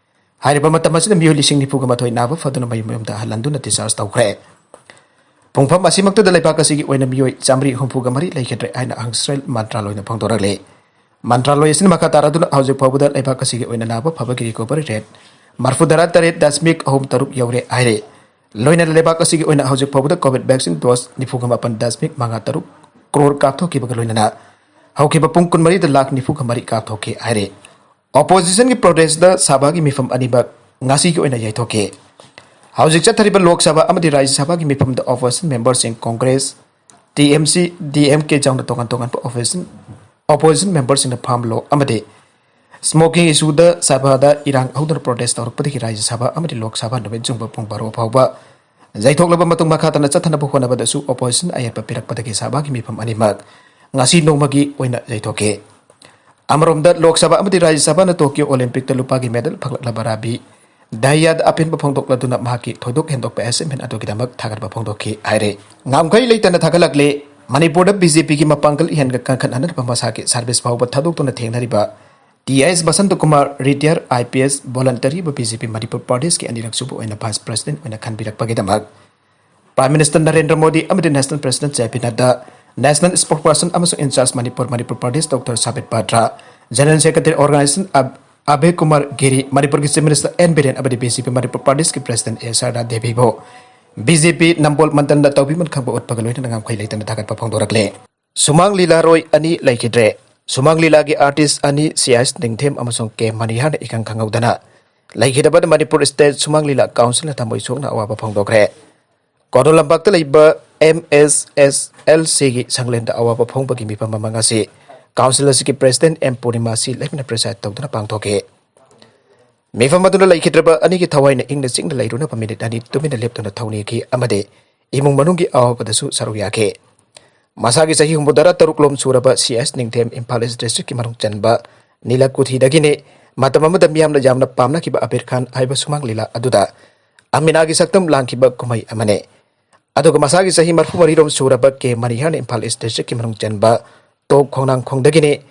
ꯍꯥꯏꯔꯤꯕ ꯃꯇꯝ ꯑꯁꯤꯗ ꯃꯤꯑꯣꯏ ꯂꯤꯁꯤꯡ ꯅꯤꯐꯨꯒ ꯃꯥꯊꯣꯏ ꯅꯥꯕ ꯐꯗꯨꯅ ꯃꯌꯨꯝ ꯃꯌꯨꯝꯗ ꯍꯜꯍꯟꯗꯨꯅ discharge ꯇꯧꯈ꯭ꯔꯦ꯫ ꯄꯨꯡꯐꯝ ꯑꯁꯤꯃꯛꯇꯗ ꯂꯩꯕꯥꯛ ꯑꯁꯤꯒꯤ ꯑꯣꯏꯅ ꯃꯤꯑꯣꯏ ꯆꯥꯃꯔꯤ ꯍꯨꯝꯐꯨꯒ ꯃꯔꯤ ꯂꯩꯈꯤꯗ꯭ꯔꯦ ꯍꯥꯏꯅ ꯍꯛꯁꯦꯜ ꯃꯟꯇ꯭ꯔꯥꯂꯣꯏꯅ ꯐꯣꯡꯗꯣꯔꯛꯂꯤ꯫ ꯃꯟꯇ꯭ꯔꯥꯂꯣꯏ ꯑꯁꯤꯅ ꯃꯈꯥ ꯇꯥꯔꯗꯨꯅ ꯍꯧꯖꯤꯛ ꯐꯥꯎꯕꯗ ꯂꯩꯕꯥꯛ ꯑꯁꯤꯒꯤ ꯑꯣꯏꯅ ꯅꯥꯕ ꯐꯕꯒꯤ recovery rate ꯃꯔꯐꯨꯇꯔꯥ ꯇꯔꯦꯠ ꯗꯁꯃꯤꯛ ꯑꯍꯨꯝ ꯇꯔꯨꯛ ꯌꯧꯔꯦ ꯍꯥꯏꯔꯦ꯫ ꯂꯣꯏꯅꯅ ꯂꯩꯕꯥꯛ ꯑꯁꯤꯒꯤ ꯑꯣꯏꯅ ꯍꯧꯖꯤꯛ ꯐꯥꯎꯕꯗ COVID vaccine dose ꯅꯤꯐꯨꯒ ꯃꯥꯄꯟ ꯗꯁꯃꯤꯛ ꯃꯉꯥ ꯇꯔꯨꯛ ꯀ꯭ꯔꯣꯔ ꯀꯥꯞꯊꯣꯛꯈꯤꯕꯒ ꯂꯣꯏꯅꯅ ꯍꯧꯈꯤꯕ ꯄꯨꯡ ꯀꯨꯟꯃꯔꯤꯗ ꯂꯥꯈ ꯅꯤꯐꯨꯒ ꯃꯔꯤ ꯀꯥꯞꯊꯣꯛꯈꯤ ꯍꯥꯏꯔꯦ꯫ Oppositionꯒꯤ protestꯇ ꯁꯥꯕꯒꯤ ꯃꯤꯐꯝ ꯑꯅꯤꯃꯛ ꯉꯁꯤꯒꯤ ꯑꯣꯏꯅ ꯌꯩꯊꯣꯛꯈꯤ꯫ ꯍꯧꯖꯤꯛ ꯆꯠꯊꯔꯤꯕ ꯂꯣꯛ ꯁꯚꯥ ꯑꯃꯗꯤ ꯔꯥꯖ꯭ꯌ ꯁꯚꯥꯒꯤ ꯃꯤꯐꯝꯗ opposition memberꯁꯤꯡ Congress, TMC, DMK ꯌꯥꯎꯅ ꯇꯣꯉꯥꯟ ꯇꯣꯉꯥꯟꯕ opposition, opposition memberꯁꯤꯡꯅ farm law ꯑꯃꯗꯤ smoking issueꯗ ꯁꯚꯥꯗ ꯏꯔꯥꯡ ꯍꯧꯗꯨꯅ protest ꯇꯧꯔꯛꯄꯗꯒꯤ ꯔꯥꯖ꯭ꯌ ꯁꯚꯥ ꯑꯃꯗꯤ ꯂꯣꯛ ꯁꯚꯥ ꯅꯨꯃꯤꯠ ꯌꯨꯡꯕ ꯄꯨꯡ ꯕꯥꯔꯣ ꯐꯥꯎꯕ ꯌꯩꯊꯣꯛꯂꯕ ꯃꯇꯨꯡ, ꯃꯈꯥ ꯇꯥꯅ ꯆꯠꯊꯅꯕ ꯍꯣꯠꯅꯕꯗꯁꯨ opposition ꯑꯌꯦꯠꯄ ꯄꯤꯔꯛꯄꯗꯒꯤ ꯁꯚꯥꯒꯤ ꯃꯤꯐꯝ ꯑꯅꯤꯃꯛ ꯉꯁꯤ ꯅꯣꯡꯃꯒꯤ ꯑꯣꯏꯅ ꯌꯩꯊꯣꯛꯈꯤ꯫ ꯑꯃꯔꯣꯝꯗ, ꯂꯣꯛ ꯁꯚꯥ ꯑꯃꯗꯤ ꯔꯥꯖ꯭ꯌ ꯁꯚꯥꯅ Tokyo Olympicꯇ ꯂꯨꯄꯥꯒꯤ medal ꯐꯪꯂꯛꯂꯕ ꯔꯥꯕꯤ ꯗꯥꯍꯤꯌꯥꯗ ꯑꯄꯦꯟꯕ ꯐꯣꯡꯗꯣꯛꯂꯗꯨꯅ ꯃꯍꯥꯛꯀꯤ ꯊꯣꯏꯗꯣꯛ ꯍꯦꯟꯗꯣꯛꯄ achievement ꯑꯗꯨꯒꯤꯗꯃꯛ ꯊꯥꯒꯠꯄ ꯐꯣꯡꯗꯣꯛꯈꯤ ꯍꯥꯏꯔꯦ꯫ ꯉꯝꯈꯩ ꯂꯩꯇꯅ ꯊꯥꯒꯠꯂꯛꯂꯦ꯫ ꯃꯅꯤꯄꯨꯔꯗ BJPꯒꯤ ꯃꯄꯥꯡꯒꯜ ꯍꯦꯟꯒꯠ ꯀꯟꯈꯠꯍꯟꯅꯕ ꯃꯁꯥꯒꯤ service ꯐꯥꯎꯕ ꯊꯥꯗꯣꯛꯇꯨꯅ ꯊꯦꯡꯅꯔꯤꯕ T I S Basanta Kumar, retired IPS, voluntary ꯑꯣꯏꯕ BJP ꯃꯅꯤꯄꯨꯔ Pradesh ꯀꯤ ꯑꯅꯤꯔꯛ ꯁꯨꯕ ꯑꯣꯏꯅ vice president ꯑꯣꯏꯅ ꯈꯟꯕꯤꯔꯛꯄꯒꯤꯗꯃꯛ Prime Minister ꯅꯔꯦꯟꯗ꯭ꯔ ꯃꯣꯗꯤ ꯑꯃꯗꯤ National President J P Nadda, National Spokesperson ꯑꯃꯁꯨꯡ in charge Manipur, Manipur Pradesh Doctor Sambit Patra, General Secretary Organization ꯑꯕ-, ꯑꯚꯌ ꯀꯨꯃꯥꯔ ꯒꯤꯔꯤ, ꯃꯅꯤꯄꯨꯔꯒꯤ Chief Minister N ꯕꯤꯔꯦꯟ ꯑꯃꯗꯤ BJP ꯃꯅꯤꯄꯨꯔ Pradesh ꯀꯤ President ꯑꯦ ꯁꯥꯔꯗꯥ ꯗꯦꯕꯤꯕꯨ BJP ꯅꯝꯕꯣꯜ ꯃꯟꯗꯜꯗ ꯇꯧꯕꯤꯃꯜ ꯈꯪꯕ ꯎꯠꯄꯒ ꯂꯣꯏꯅꯅ ꯉꯝꯈꯩ ꯂꯩꯇꯅ ꯊꯥꯒꯠꯄ ꯐꯣꯡꯗꯣꯔꯛꯂꯦ꯫ ꯁꯨꯃꯥꯡ ꯂꯤꯂꯥꯔꯣꯏ ꯑꯅꯤ ꯂꯩꯈꯤꯗ꯭ꯔꯦ꯫ ꯁꯨꯃꯥꯡ ꯂꯤꯂꯥꯒꯤ artist ꯑꯅꯤ ꯁꯤ ꯑꯥꯏ ꯑꯦꯁ ꯅꯤꯡꯊꯦꯝ ꯑꯃꯁꯨꯡ ꯀꯦ ꯃꯅꯤꯍꯥꯔꯅ ꯏꯈꯪ ꯈꯪꯍꯧꯗꯅ ꯂꯩꯈꯤꯗꯕꯗ ꯃꯅꯤꯄꯨꯔ State ꯁꯨꯃꯥꯡ ꯂꯤꯂꯥ Councilꯅ ꯊꯃꯣꯏ ꯁꯣꯛꯅ ꯑꯋꯥꯕ ꯐꯣꯡꯗꯣꯛꯈ꯭ꯔꯦ꯫ ꯀꯣꯅꯨꯡ ꯂꯝꯄꯥꯛꯇ ꯂꯩꯕ MSSLCꯒꯤ ꯁꯪꯂꯦꯟꯗ ꯑꯋꯥꯕ ꯐꯣꯡꯕꯒꯤ ꯃꯤꯐꯝ ꯑꯃ ꯉꯁꯤ Council ꯑꯁꯤꯒꯤ President ꯑꯦꯝ ꯄꯨꯔꯅꯤꯃꯥ ꯁꯤ ꯂꯩꯃꯅ preside ꯇꯧꯗꯨꯅ ꯄꯥꯡꯊꯣꯛꯈꯤ꯫ ꯃꯤꯐꯝ ꯑꯗꯨꯅ ꯂꯩꯈꯤꯗ꯭ꯔꯕ ꯑꯅꯤꯒꯤ ꯊꯋꯥꯏꯅ ꯏꯪꯅ ꯆꯤꯛꯅ ꯂꯩꯔꯨꯅꯕ minute ꯑꯅꯤ ꯇꯨꯃꯤꯟꯅ ꯂꯦꯞꯇꯨꯅ ꯊꯧꯅꯤꯈꯤ ꯑꯃꯗꯤ ꯏꯃꯨꯡ ꯃꯅꯨꯡꯒꯤ ꯑꯋꯥꯕꯗꯁꯨ ꯁꯔꯨꯛ ꯌꯥꯈꯤ꯫ ꯃꯁꯥꯒꯤ ꯆꯍꯤ ꯍꯨꯝꯐꯨꯇꯔꯥ ꯇꯔꯨꯛ ꯂꯣꯝ ꯁꯨꯔꯕ ꯁꯤ ꯑꯦꯁ ꯅꯤꯡꯊꯦꯝ ꯏꯝꯐꯥꯜ ꯏꯁ districtꯀꯤ ꯃꯅꯨꯡ ꯆꯟꯕ ꯅꯤꯂꯀꯨꯊꯤꯗꯒꯤꯅꯤ꯫ ꯃꯇꯝ ꯑꯃꯗ ꯃꯤꯌꯥꯝꯅ ꯌꯥꯝꯅ ꯄꯥꯝꯅꯈꯤꯕ ꯑꯕꯤꯔ ꯈꯥꯟ ꯍꯥꯏꯕ ꯁꯨꯃꯥꯡ ꯂꯤꯂꯥ ꯑꯗꯨꯗ ꯑꯃꯤꯅꯥꯒꯤ ꯁꯛꯇꯝ ꯂꯥꯡꯈꯤꯕ ꯀꯨꯝꯍꯩ ꯑꯃꯅꯤ꯫ ꯑꯗꯨꯒ ꯃꯁꯥꯒꯤ ꯆꯍꯤ ꯃꯔꯐꯨ ꯃꯔꯤꯔꯣꯝ ꯁꯨꯔꯕ ꯀꯦ ꯃꯅꯤꯍꯔꯅ ꯏꯝꯐꯥꯜ ꯏꯁ districtꯀꯤ ꯃꯅꯨꯡ ꯆꯟꯕ ꯇꯣꯞ ꯈꯣꯡꯅꯥꯡꯈꯣꯡꯗꯒꯤꯅꯤ꯫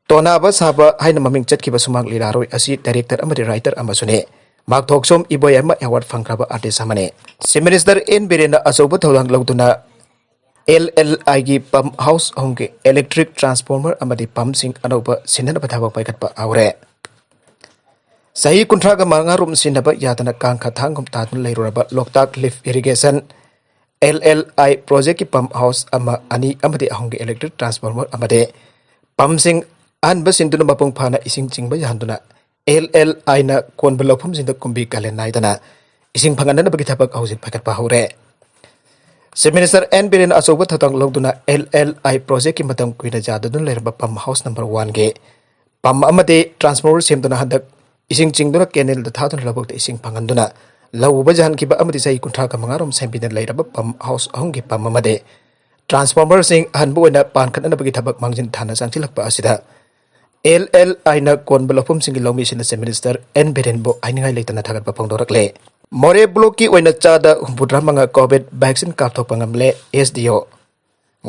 ꯇꯣꯅꯥꯕ ꯁꯥꯕ ꯍꯥꯏꯅ ꯃꯃꯤꯡ ꯆꯠꯈꯤꯕ ꯁꯨꯃꯥꯡ ꯂꯤꯂꯥꯔꯣꯏ ꯑꯁꯤ director ꯑꯃꯗꯤ writer ꯑꯃꯁꯨꯅꯤ꯫ ꯃꯍꯥꯛ ꯊꯣꯛꯆꯣꯝ ꯏꯕꯣꯌꯥꯏꯃ award ꯐꯪꯈ꯭ꯔꯕ artist ꯑꯃꯅꯤ꯫ Chief Minister ꯑꯦꯟ ꯕꯤꯔꯦꯟꯅ ꯑꯆꯧꯕ ꯊꯧꯗꯥꯡ ꯂꯧꯗꯨꯅ ꯑꯦꯜ ꯑꯦꯜ ꯑꯥꯏꯒꯤ pump house ꯑꯍꯨꯝꯒꯤ electric transformer ꯑꯃꯗꯤ pumpꯁꯤꯡ ꯑꯅꯧꯕ ꯁꯤꯟꯅꯅꯕ ꯊꯕꯛ ꯄꯥꯏꯈꯠꯄ ꯍꯧꯔꯦ꯫ ꯆꯍꯤ ꯀꯨꯟꯊ꯭ꯔꯥꯒ ꯃꯉꯥ ꯔꯣꯝ ꯁꯤꯟꯅꯕ ꯌꯥꯗꯅ ꯀꯥꯡꯈ ꯊꯥꯡꯒꯨꯝ ꯇꯥꯗꯨꯅ ꯂꯩꯔꯨꯔꯕ ꯂꯣꯛꯇꯥꯛ lift irrigation, ꯑꯦꯜ ꯑꯦꯜ ꯑꯥꯏ projectꯀꯤ pump house ꯑꯃ, ꯑꯅꯤ ꯑꯃꯗꯤ ꯑꯍꯨꯝꯒꯤ electric transformer ꯑꯃꯗꯤ pumpꯁꯤꯡ ꯑꯍꯟꯕ ꯁꯤꯟꯗꯨꯅ ꯃꯄꯨꯡ ꯐꯥꯅ ꯏꯁꯤꯡ ꯆꯤꯡꯕ ꯌꯥꯍꯟꯗꯨꯅ ꯑꯦꯜ ꯑꯦꯜ ꯑꯥꯏꯅ ꯀꯣꯟꯕ ꯂꯧꯐꯝꯁꯤꯡꯗ ꯀꯨꯝꯕꯤ ꯀꯥꯂꯦꯟ ꯅꯥꯏꯗꯅ ꯏꯁꯤꯡ ꯐꯪꯍꯟꯅꯕꯒꯤ ꯊꯕꯛ ꯍꯧꯖꯤꯛ ꯄꯥꯏꯈꯠꯄ ꯍꯧꯔꯦ꯫ Chief Minister ꯑꯦꯟ ꯕꯤꯔꯦꯟꯅ ꯑꯆꯧꯕ ꯊꯧꯗꯥꯡ ꯂꯧꯗꯨꯅ ꯑꯦꯜ ꯑꯦꯜ ꯑꯥꯏ projectꯀꯤ ꯃꯇꯝ ꯀꯨꯏꯅ ꯌꯥꯗꯗꯨꯅ ꯂꯩꯔꯝꯕ pump house number oneꯒꯤ pump ꯑꯃꯗꯤ transformer ꯁꯦꯝꯗꯨꯅ ꯍꯟꯗꯛ ꯏꯁꯤꯡ ꯆꯤꯡꯗꯨꯅ canalꯗ ꯊꯥꯗꯨꯅ ꯂꯧꯕꯨꯛꯇ ꯏꯁꯤꯡ ꯐꯪꯍꯟꯗꯨꯅ ꯂꯧ ꯎꯕ ꯌꯥꯍꯟꯈꯤꯕ ꯑꯃꯗꯤ ꯆꯍꯤ ꯀꯨꯟꯊ꯭ꯔꯥꯒ ꯃꯉꯥ ꯔꯣꯝ ꯁꯦꯝꯕꯤꯗꯨꯅ ꯂꯩꯔꯕ pump house ꯑꯍꯨꯝꯒꯤ pump ꯑꯃꯗꯤ transformerꯁꯤꯡ ꯑꯍꯟꯕ ꯑꯣꯏꯅ ꯄꯥꯟꯈꯠꯅꯅꯕꯒꯤ ꯊꯕꯛ ꯃꯥꯡꯖꯤꯟ ꯊꯥꯅ ꯆꯪꯁꯤꯜꯂꯛꯄ ꯑꯁꯤꯗ ꯑꯦꯜ ꯑꯦꯜ ꯑꯥꯏꯅ ꯀꯣꯟꯕ ꯂꯧꯐꯝꯁꯤꯡꯒꯤ ꯂꯧꯃꯤꯁꯤꯡꯅ Chief Minister ꯑꯦꯟ ꯕꯤꯔꯦꯟꯕꯨ ꯍꯥꯏꯅꯤꯡꯉꯥꯏ ꯂꯩꯇꯅ ꯊꯥꯒꯠꯄ ꯐꯣꯡꯗꯣꯔꯛꯂꯦ꯫ ꯃꯣꯔꯦ blockꯀꯤ ꯑꯣꯏꯅ ꯆꯥꯗ ꯍꯨꯝꯐꯨꯇꯔꯥ ꯃꯉꯥ COVID vaccine ꯀꯥꯞꯊꯣꯛꯄ ꯉꯝꯂꯦ꯫ ꯑꯦꯁ ꯗꯤ ꯑꯣ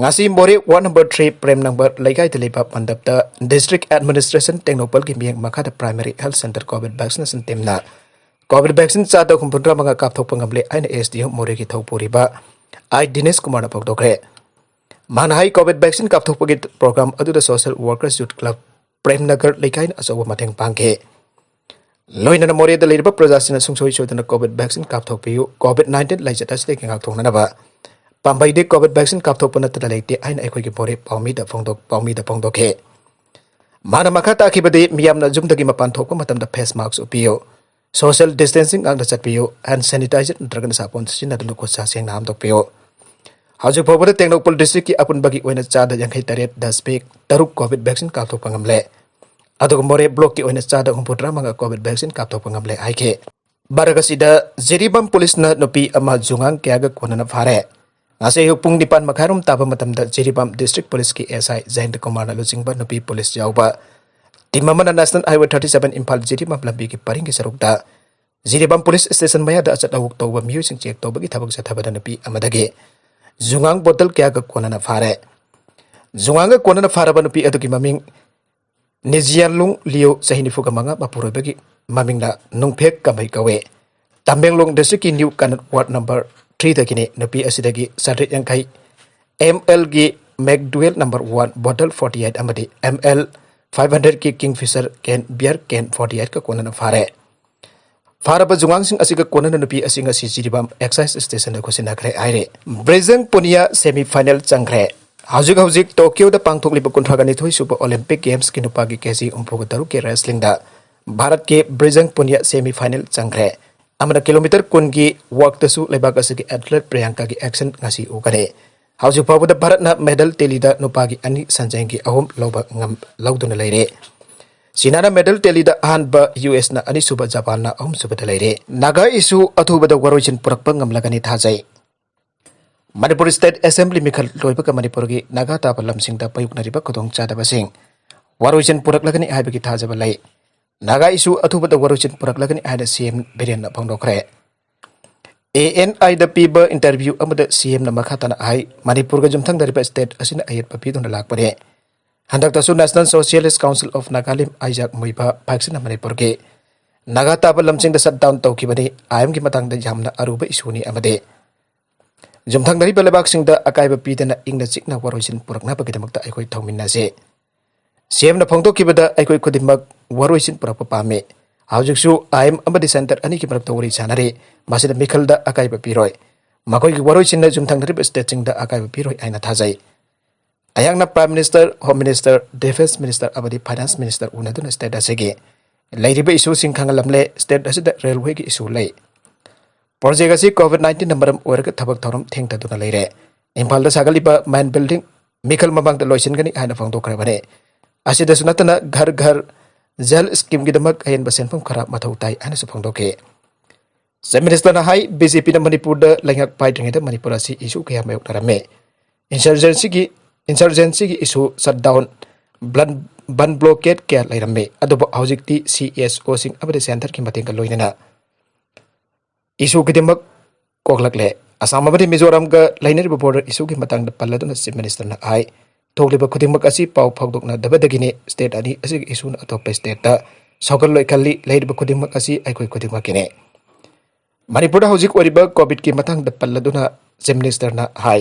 ꯉꯁꯤ ꯃꯣꯔꯦ ward number three ꯄ꯭ꯔꯦꯝ ꯅꯪꯕ ꯂꯩꯀꯥꯏꯗ ꯂꯩꯕ ꯃꯟꯗꯞꯇ District Administration ꯇꯦꯡꯅꯧꯄꯜꯒꯤ ꯃꯤꯠꯌꯦꯡ ꯃꯈꯥꯗ Primary Health Center COVID vaccination teamꯅ COVID vaccine ꯆꯥꯗ ꯍꯨꯝꯐꯨꯇꯔꯥ ꯃꯉꯥ ꯀꯥꯞꯊꯣꯛꯄ ꯉꯝꯂꯦ ꯍꯥꯏꯅ ꯑꯦꯁ ꯗꯤ ꯑꯣ ꯃꯣꯔꯦꯒꯤ ꯊꯧꯄꯨꯔꯤꯕ ꯑꯥꯏ ꯗꯤꯅꯦꯁ ꯀꯨꯃꯥꯔꯅ ꯐꯣꯡꯗꯣꯛꯈ꯭ꯔꯦ꯫ ꯃꯥꯅ ꯍꯥꯏ, COVID vaccine ꯀꯥꯞꯊꯣꯛꯄꯒꯤ program ꯑꯗꯨꯗ Social Workers Youth Club Prem Nagar ꯂꯩꯀꯥꯏꯅ ꯑꯆꯧꯕ ꯃꯇꯦꯡ ꯄꯥꯡꯈꯤ꯫ ꯂꯣꯏꯅꯅ ꯃꯣꯔꯦꯗ ꯂꯩꯔꯤꯕ ꯄ꯭ꯔꯖꯥꯁꯤꯡꯅ ꯁꯨꯡꯁꯣꯏ ꯁꯣꯏꯗꯅ COVID vaccine ꯀꯥꯞꯊꯣꯛꯄꯤꯌꯨ, COVID nineteen ꯂꯥꯏꯆꯠ ꯑꯁꯤꯗꯒꯤ ꯉꯥꯛꯊꯣꯛꯅꯅꯕ꯫ ꯄꯥꯝꯕꯩꯗꯤ COVID vaccine ꯀꯥꯞꯊꯣꯛꯄ ꯅꯠꯇꯅ ꯂꯩꯇꯦ ꯍꯥꯏꯅ ꯑꯩꯈꯣꯏꯒꯤ ꯃꯣꯔꯦ ꯄꯥꯎꯃꯤꯗ ꯐꯣꯡꯗꯣꯛ-, ꯄꯥꯎꯃꯤꯗ ꯐꯣꯡꯗꯣꯛꯈꯤ꯫ ꯃꯥꯅ ꯃꯈꯥ ꯇꯥꯈꯤꯕꯗꯤ, ꯃꯤꯌꯥꯝꯅ ꯌꯨꯝꯗꯒꯤ ꯃꯄꯥꯟ ꯊꯣꯛꯄ ꯃꯇꯝꯗ face mask ꯎꯞꯄꯤꯌꯨ, social distancing ꯉꯥꯛꯅ ꯆꯠꯄꯤꯌꯨ, hand sanitizer ꯅꯠꯇ꯭ꯔꯒꯅ ꯁꯥꯄꯣꯟ ꯁꯤꯖꯤꯟꯅꯗꯨꯅ ꯈꯨꯠ ꯁꯥ ꯁꯦꯡꯅ ꯍꯥꯝꯗꯣꯛꯄꯤꯌꯨ꯫ ꯍꯧꯖꯤꯛ ꯐꯥꯎꯕꯗ ꯇꯦꯡꯅꯧꯄꯜ districtꯀꯤ ꯑꯄꯨꯟꯕꯒꯤ ꯑꯣꯏꯅ ꯆꯥꯗ ꯌꯥꯡꯈꯩ ꯇꯔꯦꯠ ꯗꯁ bag ꯇꯔꯨꯛ COVID vaccine ꯀꯥꯞꯊꯣꯛꯄ ꯉꯝꯂꯦ꯫ ꯑꯗꯨꯒ ꯃꯣꯔꯦ blockꯀꯤ ꯑꯣꯏꯅ ꯆꯥꯗ ꯍꯨꯝꯐꯨꯇꯔꯥ ꯃꯉꯥ COVID vaccine ꯀꯥꯞꯊꯣꯛꯄ ꯉꯝꯂꯦ ꯍꯥꯏꯈꯤ꯫ ꯃꯔꯛ ꯑꯁꯤꯗ ꯖꯤꯔꯤꯕꯥꯝ policeꯅ ꯅꯨꯄꯤ ꯑꯃ ꯖꯨꯉꯥꯡ ꯀꯌꯥꯒ ꯀꯣꯟꯅꯅ ꯐꯥꯔꯦ꯫ ꯉꯁꯤ ꯑꯌꯨꯛ ꯄꯨꯡ ꯅꯤꯄꯥꯟ ꯃꯈꯥꯏꯔꯣꯝ ꯇꯥꯕ ꯃꯇꯝꯗ ꯖꯤꯔꯤꯕꯥꯝ district policeꯀꯤ S I ꯖꯌꯟꯇ ꯀꯨꯃꯥꯔꯅ ꯂꯨꯆꯤꯡꯕ ꯅꯨꯄꯤ police ꯌꯥꯎꯕ team ꯑꯃꯅ National Highway thirty seven Imphal Jiribam ꯂꯝꯕꯤꯒꯤ ꯄꯔꯤꯡꯒꯤ ꯁꯔꯨꯛꯇ ꯖꯤꯔꯤꯕꯥꯝ police station ꯃꯌꯥꯗ ꯑꯆꯠ ꯑꯋꯣꯛ ꯇꯧꯕ ꯃꯤꯑꯣꯏꯁꯤꯡ check ꯇꯧꯕꯒꯤ ꯊꯕꯛ ꯆꯠꯊꯕꯗ ꯅꯨꯄꯤ ꯑꯃꯗꯒꯤ ꯖꯨꯉꯥꯡ bottle ꯀꯌꯥꯒ ꯀꯣꯟꯅꯅ ꯐꯥꯔꯦ꯫ ꯖꯨꯉꯥꯡꯒ ꯀꯣꯟꯅꯅ ꯐꯥꯔꯕ ꯅꯨꯄꯤ ꯑꯗꯨꯒꯤ ꯃꯃꯤꯡ ꯅꯤꯖꯤꯌꯥꯟꯂꯨꯡ ꯂꯤꯌꯣ, ꯆꯍꯤ ꯅꯤꯐꯨꯒ ꯃꯉꯥ, ꯃꯄꯨꯔꯣꯏꯕꯒꯤ ꯃꯃꯤꯡꯅ ꯅꯨꯡꯐꯦꯛ ꯀꯃꯩ ꯀꯧꯋꯦ꯫ ꯇꯃꯦꯡꯂꯣꯡ district ꯀꯤ ꯅ꯭ꯌꯨ ꯀꯅꯠ ward number three ꯗꯒꯤꯅꯤ꯫ ꯅꯨꯄꯤ ꯑꯁꯤꯗꯒꯤ ꯆꯥꯇ꯭ꯔꯦꯠ ꯌꯥꯡꯈꯩ M L ꯒꯤ McDowell number one bottle forty eight ꯑꯃꯗꯤ M L five hundred ꯀꯤ Kingfisher can, beer can forty eight ꯀ ꯀꯣꯟꯅꯅ ꯐꯥꯔꯦ꯫ ꯐꯥꯔꯕ ꯖꯨꯉꯥꯡꯁꯤꯡ ꯑꯁꯤꯒ ꯀꯣꯟꯅꯅ ꯅꯨꯄꯤ ꯑꯁꯤ ꯉꯁꯤ ꯖꯤꯔꯤꯕꯥꯝ excise station ꯗ ꯈꯨꯠꯁꯤꯟꯅꯈ꯭ꯔꯦ ꯍꯥꯏꯔꯦ꯫ ꯕ꯭ꯔꯤꯖꯪ ꯄꯨꯅꯤꯌꯥ semi final ꯆꯪꯈ꯭ꯔꯦ꯫ ꯍꯧꯖꯤꯛ ꯍꯧꯖꯤꯛ ꯇꯣꯀꯤꯌꯣꯗ ꯄꯥꯡꯊꯣꯛꯂꯤꯕ ꯀꯨꯟꯊ꯭ꯔꯥ ꯅꯤꯊꯣꯏ ꯁꯨꯕ Olympic Games ꯀꯤ ꯅꯨꯄꯥꯒꯤ KG ꯍꯨꯝꯐꯨꯒ ꯇꯔꯨꯛ ꯀꯤ wrestling ꯗ ꯚꯥꯔꯠꯀꯤ ꯕ꯭ꯔꯤꯖꯪ ꯄꯨꯅꯤꯌꯥ semi final ꯆꯪꯈ꯭ꯔꯦ꯫ ꯑꯃꯅ kilometre ꯀꯨꯟꯒꯤ walk ꯇꯁꯨ ꯂꯩꯕꯥꯛ ꯑꯁꯤꯒꯤ athlete ꯄ꯭ꯔꯤꯌꯥꯡꯀꯥꯒꯤ action ꯉꯁꯤ ꯎꯒꯅꯤ꯫ ꯍꯧꯖꯤꯛ ꯐꯥꯎꯕꯗ ꯚꯥꯔꯠꯅ medal tally ꯗ ꯅꯨꯄꯥꯒꯤ ꯑꯅꯤ, ꯁꯟꯖꯦꯟꯒꯤ ꯑꯍꯨꯝ ꯂꯧꯕ ꯉꯝ-, ꯂꯧꯗꯨꯅ ꯂꯩꯔꯦ꯫ ꯆꯤꯅꯥꯅ medal tally ꯗ ꯑꯍꯥꯟꯕ, US ꯅ ꯑꯅꯤꯁꯨꯕ, ꯖꯄꯥꯟꯅ ꯑꯍꯨꯝꯁꯨꯕꯗ ꯂꯩꯔꯦ꯫ ꯅꯥꯒꯥ issue ꯑꯊꯨꯕꯗ ꯋꯥꯔꯣꯏꯁꯤꯟ ꯄꯨꯔꯛꯄ ꯉꯝꯂꯒꯅꯤ ꯊꯥꯖꯩ꯫ ꯃꯅꯤꯄꯨꯔ State Assembly ꯃꯤꯈꯜ ꯂꯣꯏꯕꯒ ꯃꯅꯤꯄꯨꯔꯒꯤ ꯅꯥꯒꯥ ꯇꯥꯕ ꯂꯝꯁꯤꯡꯗ ꯃꯥꯌꯣꯛꯅꯔꯤꯕ ꯈꯨꯗꯣꯡꯆꯥꯗꯕꯁꯤꯡ ꯋꯥꯔꯣꯏꯁꯤꯟ ꯄꯨꯔꯛꯂꯒꯅꯤ ꯍꯥꯏꯕꯒꯤ ꯊꯥꯖꯕ ꯂꯩ꯫ ꯅꯥꯒꯥ issue ꯑꯊꯨꯕꯗ ꯋꯥꯔꯣꯏꯁꯤꯟ ꯄꯨꯔꯛꯂꯒꯅꯤ ꯍꯥꯏꯅ CM ꯕꯤꯔꯦꯟꯅ ꯐꯣꯡꯗꯣꯛꯈ꯭ꯔꯦ꯫ ANI ꯗ ꯄꯤꯕ interview ꯑꯃꯗ CM ꯅ ꯃꯈꯥ ꯇꯥꯅ ꯍꯥꯏ, ꯃꯅꯤꯄꯨꯔꯒ ꯌꯨꯝꯊꯪꯅꯔꯤꯕ state ꯑꯁꯤꯅ ꯑꯌꯦꯠꯄ ꯄꯤꯗꯨꯅ ꯂꯥꯛꯄꯅꯤ꯫ ꯍꯟꯗꯛꯇꯁꯨ National Socialist Council of Nagalim, ꯑꯥꯏꯖꯥꯛ ꯃꯣꯏꯕ ꯐꯥꯛꯁꯟꯅ ꯃꯅꯤꯄꯨꯔꯒꯤ ꯅꯥꯒꯥ ꯇꯥꯕ ꯂꯝꯁꯤꯡꯗ shutdown ꯇꯧꯈꯤꯕꯅꯤ꯫ ꯑꯥꯏꯟꯒꯤ ꯃꯇꯥꯡꯗ ꯌꯥꯝꯅ ꯑꯔꯨꯕ issue ꯅꯤ ꯑꯃꯗꯤ ꯌꯨꯝꯊꯪꯅꯔꯤꯕ ꯂꯩꯕꯥꯛꯁꯤꯡꯗ ꯑꯀꯥꯏꯕ ꯄꯤꯗꯅ ꯏꯪꯅ ꯆꯤꯛꯅ ꯋꯥꯔꯣꯏꯁꯤꯟ ꯄꯨꯔꯛꯅꯕꯒꯤꯗꯃꯛꯇ ꯑꯩꯈꯣꯏ ꯊꯧꯃꯤꯟꯅꯁꯤ꯫ CM ꯅ ꯐꯣꯡꯗꯣꯛꯈꯤꯕꯗ, ꯑꯩꯈꯣꯏ ꯈꯨꯗꯤꯡꯃꯛ ꯋꯥꯔꯣꯏꯁꯤꯟ ꯄꯨꯔꯛꯄ ꯄꯥꯝꯃꯤ꯫ ꯍꯧꯖꯤꯛꯁꯨ ꯑꯥꯏꯟ ꯑꯃꯗꯤ centre ꯑꯅꯤꯒꯤ ꯃꯔꯛꯇ ꯋꯥꯔꯤ ꯁꯥꯟꯅꯔꯤ꯫ ꯃꯁꯤꯗ ꯃꯤꯈꯜꯗ ꯑꯀꯥꯏꯕ ꯄꯤꯔꯣꯏ꯫ ꯃꯈꯣꯏꯒꯤ ꯋꯥꯔꯣꯏꯁꯤꯟꯅ ꯌꯨꯝꯊꯪꯅꯔꯤꯕ state ꯁꯤꯡꯗ ꯑꯀꯥꯏꯕ ꯄꯤꯔꯣꯏ ꯍꯥꯏꯅ ꯊꯥꯖꯩ꯫ ꯑꯩꯍꯥꯛꯅ Prime Minister, Home Minister, Defence Minister ꯑꯃꯗꯤ Finance Minister ꯎꯅꯗꯨꯅ state ꯑꯁꯤꯒꯤ ꯂꯩꯔꯤꯕ issue ꯁꯤꯡ ꯈꯪꯍꯜꯂꯝꯂꯦ꯫ State ꯑꯁꯤꯗ railway ꯒꯤ issue ꯂꯩ꯫ Project ꯑꯁꯤ COVID nineteen ꯅ ꯃꯔꯝ ꯑꯣꯏꯔꯒ ꯊꯕꯛ ꯊꯧꯔꯝ ꯊꯦꯡꯊꯗꯨꯅ ꯂꯩꯔꯦ꯫ ꯏꯝꯐꯥꯜꯗ ꯁꯥꯒꯠꯂꯤꯕ main building ꯃꯤꯈꯜ ꯃꯃꯥꯡꯗ ꯂꯣꯏꯁꯤꯟꯒꯅꯤ ꯍꯥꯏꯅ ꯐꯣꯡꯗꯣꯛꯈ꯭ꯔꯕꯅꯤ꯫ ꯑꯁꯤꯗꯁꯨ ꯅꯠꯇꯅ ꯘꯔ ꯘꯔ ꯖꯜ scheme ꯒꯤꯗꯃꯛ ꯑꯍꯦꯟꯕ ꯁꯦꯟꯐꯝ ꯈꯔ ꯃꯊꯧ ꯇꯥꯏ ꯍꯥꯏꯅꯁꯨ ꯐꯣꯡꯗꯣꯛꯈꯤ꯫ Chief Minister ꯅ ꯍꯥꯏ, BJP ꯅ ꯃꯅꯤꯄꯨꯔꯗ ꯂꯩꯉꯥꯛ ꯄꯥꯏꯗ꯭ꯔꯤꯉꯩꯗ ꯃꯅꯤꯄꯨꯔ ꯑꯁꯤ issue ꯀꯌꯥ ꯃꯥꯌꯣꯛꯅꯔꯝꯃꯤ꯫ Insurgency ꯒꯤ, insurgency ꯒꯤ issue, shutdown, ꯕ꯭ꯂꯟ-, ꯕꯟ blockade ꯀꯌꯥ ꯂꯩꯔꯝꯃꯤ꯫ ꯑꯗꯨꯕꯨ ꯍꯧꯖꯤꯛꯇꯤ CSO ꯁꯤꯡ ꯑꯃꯗꯤ centre ꯒꯤ ꯃꯇꯦꯡꯒ ꯂꯣꯏꯅꯅ issue ꯈꯨꯗꯤꯡꯃꯛ ꯀꯣꯛꯂꯛꯂꯦ꯫ ꯑꯁꯥꯝ ꯑꯃꯗꯤ ꯃꯤꯖꯣꯔꯥꯝꯒ ꯂꯩꯅꯔꯤꯕ border issue ꯒꯤ ꯃꯇꯥꯡꯗ ꯄꯜꯂꯗꯨꯅ Chief Minister ꯅ ꯍꯥꯏ, ꯊꯣꯛꯂꯤꯕ ꯈꯨꯗꯤꯡꯃꯛ ꯑꯁꯤ ꯄꯥꯎ ꯐꯥꯎꯗꯣꯛꯅꯗꯕꯗꯒꯤꯅꯤ꯫ ꯁ꯭ꯇꯦꯠ ꯑꯅꯤ ꯑꯁꯤꯒꯤ ꯏꯁꯨꯅ ꯑꯇꯣꯞꯄ ꯁ꯭ꯇꯦꯠꯇ ꯁꯧꯒꯠꯂꯣꯏ ꯈꯜꯂꯤ꯫ ꯂꯩꯔꯤꯕ ꯈꯨꯗꯤꯡꯃꯛ ꯑꯁꯤ ꯑꯩꯈꯣꯏ ꯈꯨꯗꯤꯡꯃꯛꯀꯤꯅꯤ꯫ ꯃꯅꯤꯄꯨꯔꯗ ꯍꯧꯖꯤꯛ ꯑꯣꯏꯔꯤꯕ ꯀꯣꯚꯤꯗꯀꯤ ꯃꯇꯥꯡꯗ ꯄꯜꯂꯗꯨꯅ ꯆꯤꯐ ꯃꯤꯅꯤꯁꯇꯔꯅ ꯍꯥꯏ,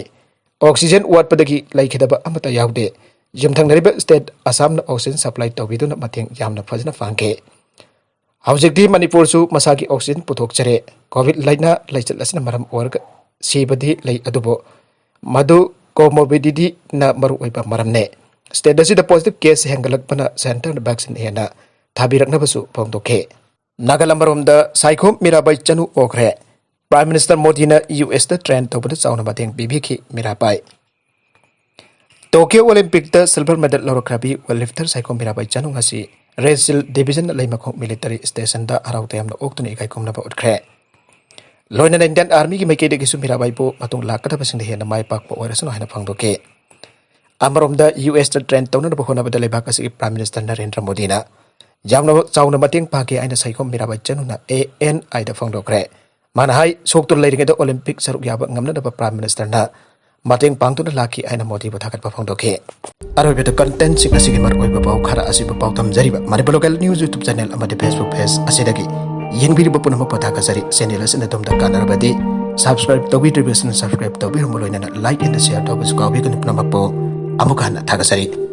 ꯑꯣꯛꯁꯤꯖꯦꯟ ꯋꯥꯠꯄꯗꯒꯤ ꯂꯩꯈꯤꯗꯕ ꯑꯃꯠꯇ ꯌꯥꯎꯗꯦ꯫ ꯌꯨꯝꯊꯪꯅꯔꯤꯕ ꯁ꯭ꯇꯦꯠ ꯑꯁꯥꯝꯅ ꯑꯣꯛꯁꯤꯖꯦꯟ ꯁꯄ꯭ꯂꯥꯏ ꯇꯧꯕꯤꯗꯨꯅ ꯃꯇꯦꯡ ꯌꯥꯝꯅ ꯐꯖꯅ ꯄꯥꯡꯈꯤ꯫ ꯍꯧꯖꯤꯛꯇꯤ ꯃꯅꯤꯄꯨꯔꯁꯨ ꯃꯁꯥꯒꯤ ꯑꯣꯛꯁꯤꯖꯦꯟ ꯄꯨꯊꯣꯛꯆꯔꯦ꯫ ꯀꯣꯚꯤꯗ ꯂꯥꯏꯅꯥ ꯂꯩꯆꯠ ꯑꯁꯤꯅ ꯃꯔꯝ ꯑꯣꯏꯔꯒ ꯁꯤꯕꯗꯤ ꯂꯩ, ꯑꯗꯨꯕꯨ ꯃꯗꯨ ꯀꯣꯃꯣꯔꯕꯤꯗꯤꯇꯤꯅ ꯃꯔꯨꯑꯣꯏꯕ ꯃꯔꯝꯅꯦ꯫ ꯁ꯭ꯇꯦꯠ ꯑꯁꯤꯗ ꯄꯣꯖꯤꯇꯤꯚ ꯀꯦꯁ ꯍꯦꯟꯒꯠꯂꯛꯄꯅ ꯁꯦꯟꯇꯔꯅ ꯚꯦꯛꯁꯤꯟ ꯍꯦꯟꯅ ꯊꯥꯕꯤꯔꯛꯅꯕꯁꯨ ꯐꯣꯡꯗꯣꯛꯈꯤ꯫ ꯅꯥꯒꯥꯂꯦꯟ ꯑꯃꯔꯣꯝꯗ ꯁꯥꯏꯈꯣꯝ ꯃꯤꯔꯥꯕꯥꯏ ꯆꯅꯨ ꯑꯣꯛꯈ꯭ꯔꯦ꯫ ꯄ꯭ꯔꯥꯏꯝ ꯃꯤꯅꯤꯁꯇꯔ ꯃꯣꯗꯤꯅ ꯌꯨ ꯑꯦꯁꯇ ꯇ꯭ꯔꯦꯟ ꯇꯧꯕꯗ ꯆꯥꯎꯅ ꯃꯇꯦꯡ ꯄꯤꯕꯤꯈꯤ ꯃꯤꯔꯥꯕꯥꯏ꯫ ꯇꯣꯀꯤꯌꯣ ꯑꯣꯂꯤꯝꯄꯤꯛꯇ ꯁꯤꯜꯚꯔ ꯃꯦꯗꯜ ꯂꯧꯔꯛꯈ꯭ꯔꯕꯤ ꯋꯦꯠ ꯂꯤꯐꯇꯔ ꯁꯥꯏꯈꯣꯝ ꯃꯤꯔꯥꯕꯥꯏ ꯆꯅꯨ ꯉꯁꯤ ꯔꯦꯁꯤꯜ ꯗꯤꯚꯤꯖꯟ ꯂꯩꯃꯈꯣꯡ ꯃꯤꯂꯤꯇꯔꯤ ꯁ꯭ꯇꯦꯁꯟꯗ ꯍꯔꯥꯎ ꯇꯌꯥꯝꯅ ꯑꯣꯛꯇꯨꯅ ꯏꯀꯥꯏ ꯈꯨꯝꯅꯕ ꯎꯠꯈ꯭ꯔꯦ꯫ ꯂꯣꯏꯅꯅ ꯏꯟꯗꯤꯌꯟ ꯑꯥꯔꯃꯤꯒꯤ ꯃꯥꯏꯀꯩꯗꯒꯤꯁꯨ ꯃꯤꯔꯥꯕꯥꯏꯕꯨ ꯃꯇꯨꯡ ꯂꯥꯛꯀꯗꯕꯁꯤꯡꯗ ꯍꯦꯟꯅ ꯃꯥꯏ ꯄꯥꯛꯄ ꯑꯣꯏꯔꯁꯅꯨ ꯍꯥꯏꯅ ꯐꯣꯡꯗꯣꯛꯈꯤ꯫ ꯑꯃꯔꯣꯝꯗ ꯌꯨ ꯑꯦꯁꯇ ꯇ꯭ꯔꯦꯟ ꯇꯧꯅꯅꯕ ꯍꯣꯠꯅꯕꯗ ꯂꯩꯕꯥꯛ ꯑꯁꯤꯒꯤ ꯄ꯭ꯔꯥꯏꯝ ꯃꯤꯅꯤꯁꯇꯔ ꯅꯔꯦꯟꯗ꯭ꯔ ꯃꯣꯗꯤꯅ ꯌꯥꯝꯅ ꯆꯥꯎꯅ ꯃꯇꯦꯡ ꯄꯥꯡꯈꯤ ꯍꯥꯏꯅ ꯁꯥꯏꯈꯣꯝ ꯃꯤꯔꯥꯕꯥꯏ ꯆꯅꯨꯅ ꯑꯦ ꯑꯦꯟ ꯑꯥꯏꯗ ꯐꯣꯡꯗꯣꯛꯈ꯭ꯔꯦ꯫ ꯃꯥꯅ ꯍꯥꯏ, ꯁꯣꯛꯇꯨꯅ ꯂꯩꯔꯤꯉꯩꯗ ꯑꯣꯂꯤꯝꯄꯤꯛ ꯁꯔꯨꯛ ꯌꯥꯕ ꯉꯝꯅꯅꯕ ꯄ꯭ꯔꯥꯏꯝ ꯃꯤꯅꯤꯁꯇꯔꯅ ꯃꯇꯦꯡ ꯄꯥꯡꯗꯨꯅ ꯂꯥꯛꯈꯤ ꯍꯥꯏꯅ ꯃꯣꯗꯤꯕꯨ ꯊꯥꯒꯠꯄ ꯐꯣꯡꯗꯣꯛꯈꯤ꯫ ꯑꯔꯣꯏꯕꯗ ꯀꯟꯇꯦꯟꯠꯁꯤꯡ ꯑꯁꯤꯒꯤ ꯃꯔꯨꯑꯣꯏꯕ ꯄꯥꯎ ꯈꯔ ꯑꯁꯤꯕꯨ ꯄꯥꯎ ꯇꯝꯖꯔꯤꯕ ꯃꯅꯤꯄꯨꯔ ꯂꯣꯀꯦꯜ ꯅ꯭ꯌꯨꯁ ꯌꯨꯇ꯭ꯌꯨꯕ ꯆꯦꯅꯦꯜ ꯑꯃꯗꯤ ꯐꯦꯁꯕꯨꯛ ꯄꯦꯖ ꯑꯁꯤꯗꯒꯤ ꯌꯦꯡꯕꯤꯔꯤꯕ ꯄꯨꯝꯅꯃꯛꯄꯨ ꯊꯥꯒꯠꯆꯔꯤ꯫ ꯆꯦꯅꯦꯜ ꯑꯁꯤꯅ ꯑꯗꯣꯝꯗ ꯀꯥꯟꯅꯔꯕꯗꯤ ꯁꯕꯁꯀ꯭ꯔꯥꯏꯕ ꯇꯧꯕꯤꯗ꯭ꯔꯤꯕꯁꯤꯡꯅ ꯁꯕꯁꯀ꯭ꯔꯥꯏꯕ ꯇꯧꯕꯤꯔꯝꯕ ꯂꯣꯏꯅꯅ ꯂꯥꯏꯛ ꯑꯦꯟ ꯁꯤꯌꯔ ꯇꯧꯕꯁꯨ ꯀꯥꯎꯕꯤꯒꯅꯨ꯫ ꯄꯨꯝꯅꯃꯛꯄꯨ ꯑꯃꯨꯛ ꯍꯟꯅ ꯊꯥꯒꯠꯆꯔꯤ꯫